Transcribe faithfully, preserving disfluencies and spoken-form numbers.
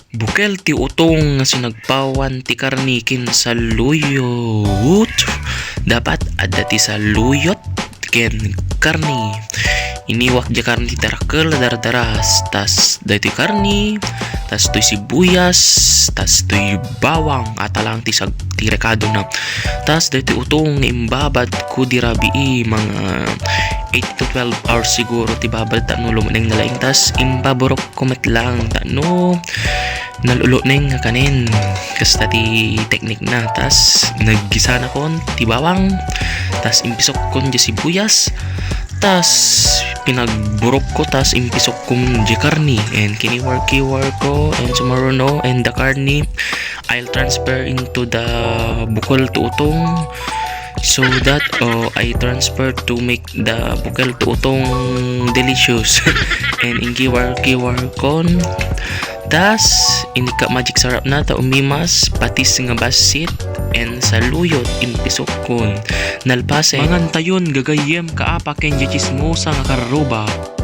Bukel ti utong nga sinagpawan ti karni ken saluyot. Dapat adda ti saluyot ken karni. Iniwak diay karni ti dakkel a dardaras, tas daytoy karni, tas toy sibuyas, tas toy bawang, ata lang ti sag-, ti rekadona. Tas daytoy utong nga imbabad ko di rabii, mga eight to twelve hours siguro ti babad tapno lumuneng na laeng, tas imbaburok ko met lang tapno naluluneng nga kanen. Kasta ti teknik na. Tas naggisanakon ti bawang, tas impisokkon diay sibuyas, tas pinagburok ko, tas impisokkon diay karni, and kiniwar-kiwar ko, and sumaruno, and the karni, I'll transfer into the bukel ti utong, so that, oh, I transfer to make the bukel ti utong delicious. And ingiwar-kiwar kon, tas inikka magic sarap na ta umimas, patis nga bassit, and saluyot, impisokkon. Nalpasen. Mangantayon, gagayyem, kaapa, ken diay chismosa nga kararubak.